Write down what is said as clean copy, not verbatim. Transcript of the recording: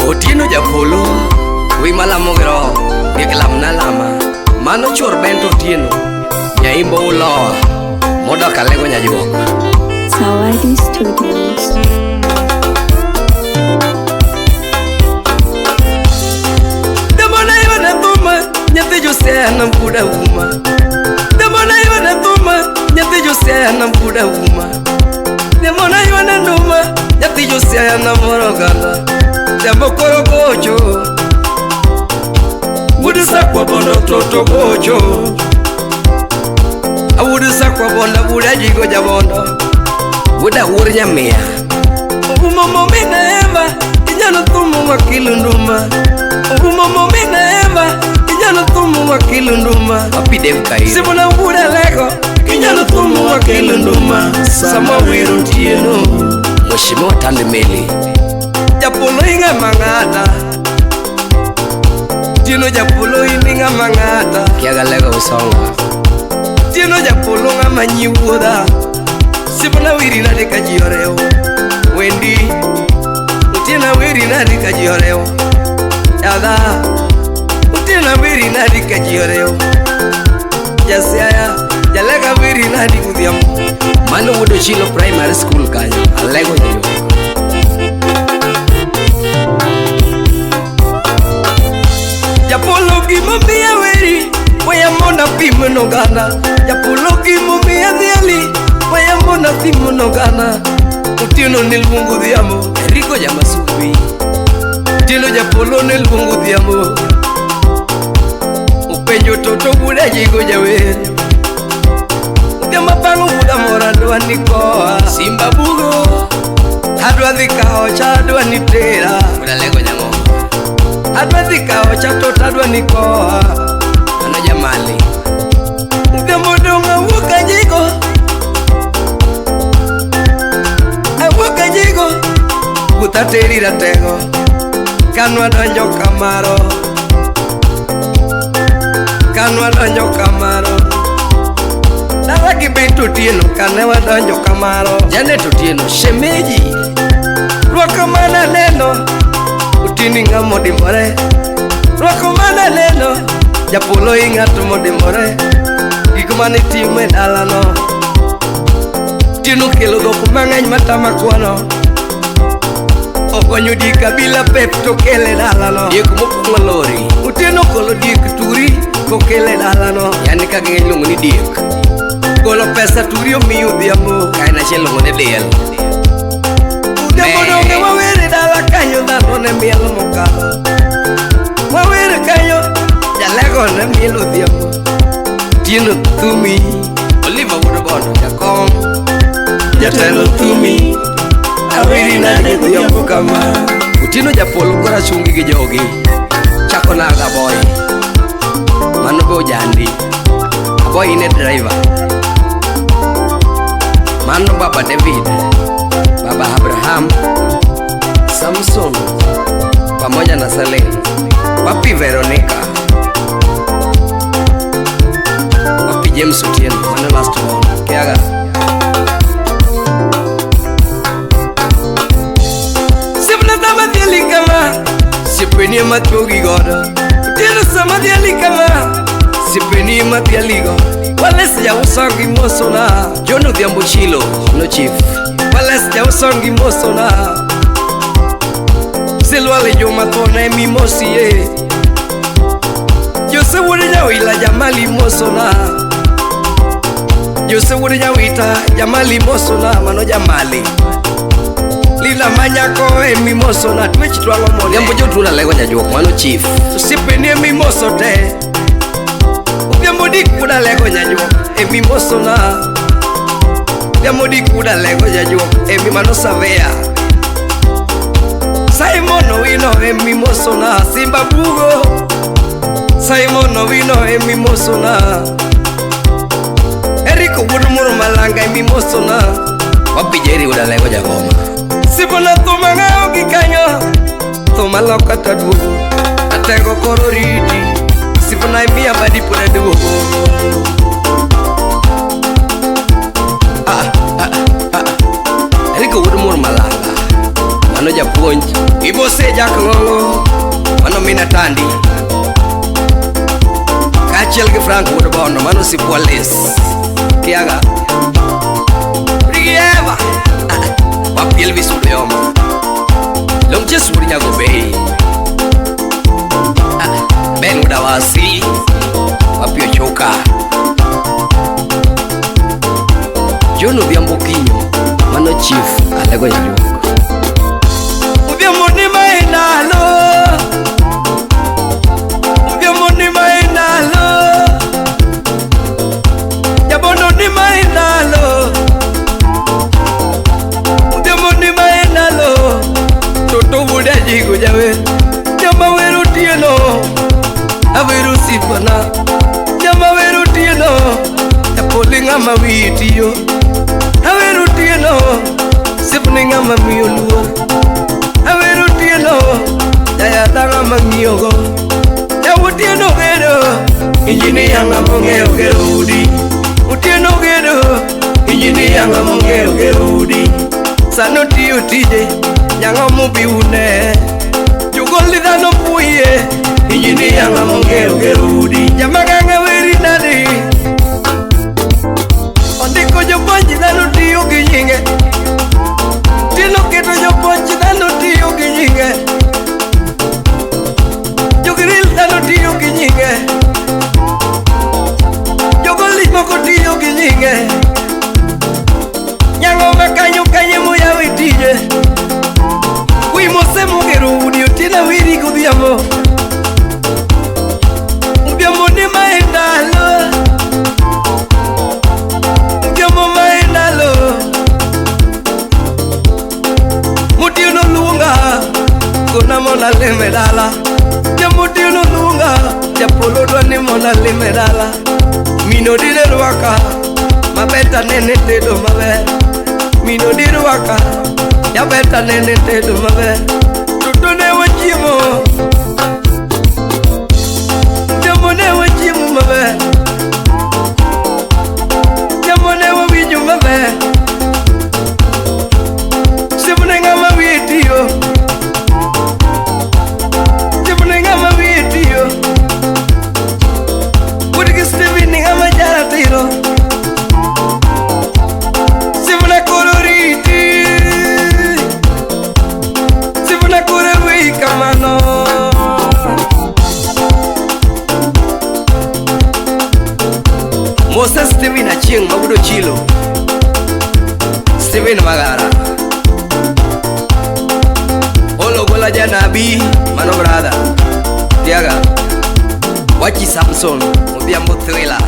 Otieno Japolo, wi malamo gi roho, gik lamna lama. Mano chuor Bento Otieno, nyaimbo uloa, modok alego nyajuok. Zawadi Studios. Demona yona thuma, nyathi Josia na mbuda uma. Demona yona thuma, nyathi Josia na mbuda uma. Demona yona nduma, nyathi Josia na moro ganda. Demo koro gocho. Wuod sakwa bondo toto gocho. Awuod sakwa bondo wuod ajigo jabondo. Wuod awuor nyamiya. Umo momina eva, inyalo thumo wakilu nduma. Umo momina eva, inyalo thumo wakilu nduma. Wapi Dev Kairo? Sibona wuod alego, inyalo thumo wakilu nduma. Sama wero otieno. Mheshimiwa Tande Meli. Japolo ing'ama ng'ata. Tieno japolo in ing'ama ng'ata. Kiaga lego usonga. Tieno japolo ng'ama nyi wuodha. Sibona wiri nade ka ji orewo. Wendi, Otieno wiri nade ka ji orewo. Yadha, Otieno wiri nade ka ji orewo. Jasiaya, Jalega wiri nade godhiambo. Mano wuod Ochilo Primary School kanyo. Alego nyajuok. Japolo gimomiya weri, weya mondo apim noganda. Japolo gimomiya dhiali, weya mondo apim noganda. Otieno ne luongo odhiambo, Eriko Jamasubi. Otieno japolo ne luongo odhiambo. Openjo toto wuod ajigo jawer. Odhiambo apango wuoda moro adwa ni koa. Simba Bugo. Adwa dhi kawo cha adwa ni tera. Wuod Alego Nyang'oma. Adwa dhi kawo cha toto adwa ni koa. Mano Jamali. Odhiambo dong' awuok ajigo. Awuok ajigo. Wuoth ateri ratego. Kanwa donjo kamaro. Kanwa donjo kamaro. Dala gi Bento Otieno kane wadonjo kamaro. Janet Otieno shemeji. Rwako mana neno. Otieno ng'ama odimbore. Rwako mana neno. Japolo ing'at modimbore. Gik mane itimo e dalano. Otieno kelo dhok mang'eny matama kwano. Ogonyo diek abila pep to kele dalano. Diek mokwongo lori. Otieno golo diek turi kokele dalano. Yani ka ging'eny iluongo ni diek. Golo pesa turi omiyo odhiambo. Ka en achiel iluongo ni diel. Odhiambo donge wawere dala kanyo dhano ne miel mokalo. Wawere kanyo jalego ne miel odhiambo. Otieno thumi, Oliver wuod Bondo jakom. Jatelo thumi, aweri nade odhiambo kama. Otieno Japolo koro achungi gi jogi. Chako naga boy. Mano be ojandi. Aboy in e driver. Mano Baba David, Baba Abraham, Samson pamoja na Salim. Wapi Veronica? Wapi James Otieno? Mano last one. Kiaga. Sipna sama dhiali kama, sipeni mathogi godo. Otieno sama dhiali kama, sipeni mathiali godo. Wales jauso gi mosona. John Odhiambo Chilo, no chief. Wales jauso gi mosona. Silwale joma thone mimosie. Jose wuod Nyawila jamali mosona. Jose wuod Nyawita jamali mosona mano jamali. Lila manyako emimosona twech twang'o mone. Odhiambo jotuo Alego nyajuok, mano chief. Osiepeni emimoso te. Odhiambo dik wuod Alego nyajuok emimosona. Odhiambo dik wuod Alego nyajuok emi mano Savea. Simon Owino emimosona Simba Bugo. Simon Owino emimosona. Eriko wuod Moro Malanga emimosona. Wapi Jerry wuod Alego jagoma. Sibona thuma ng'awo gi kanyo. Thuma loka taduogo. Atego koro riti. Sibona imiya badi pod aduogo. Eriko wuod Moro Malanga. Mano japuonj. Ibose Jack Ng'ong'o, mano mina Tandi. Kaachiel gi Frank Wuod Bondo, mano sipwa Les. Kiaga. Rigieva. Wapiel visudo yomo. Long ches wuod Nyago Bay. Ben Udawasi. Wapio Choka. John Odhiambo Kinyo, mano chief Alego Jajuok. Odhiambo ni maendalo, Odhiambo ni maendalo, Jabondo ni maendalo, Odhiambo ni maendalo, Toto wuod Ajigo jawer, jama wer otieno, awero osipana, jama wer otieno, japoli ng'ama wiye tiyo, awero otieno, sipni ng'ama miyo luor. Awero otieno, jayadha ng'ama ng'iyogo. Otieno gedo, injinia ng'ama ong'eyo gero udi. Otieno gedo, injinia ng'ama ong'eyo gero udi. Sano otiyo tije, nyang'o mobi une. Jogol dhano puoye, injinia ng'ama ong'eyo gero udi. Jamaganga weri nadi, ondiko jopuonj dhano tiyo gi nyinge. Otieno keto jopuonj dhano tiyo gi nyinge. Jogrill dhano tiyo gi nyinge. Jogol moko tiyo gi nyinge. Nyang'o ma kanyo kanye moyawe tije. Wi mose mogero udi Otieno weri godhiambo. Odhiambo ni maendalo, Odhiambo maendalo. Otieno luonga kona mondo alime dala. Jambo Otieno luonga japolo dwa ni mondo alime dala. Mino dine rwaka maber tanene tedo maber. Mino di rwaka jaber tanene tedo maber. Toto ne wachiemo, jambo ne wachiemo maber. Jambo ne wawinjo maber. Simne ng'ama wiye tiyo, simne ng'ama wiye tiyo. Wuod gi Steven ni ng'ama jaratiro. Simna koro riti, simna koro wi kamano. Moses Steven Achieng' mawuod Ochilo. Steven Magara. Olo gola janabi, mano brother. Tiaga. Wachi Samson, Odhiambo Thriller.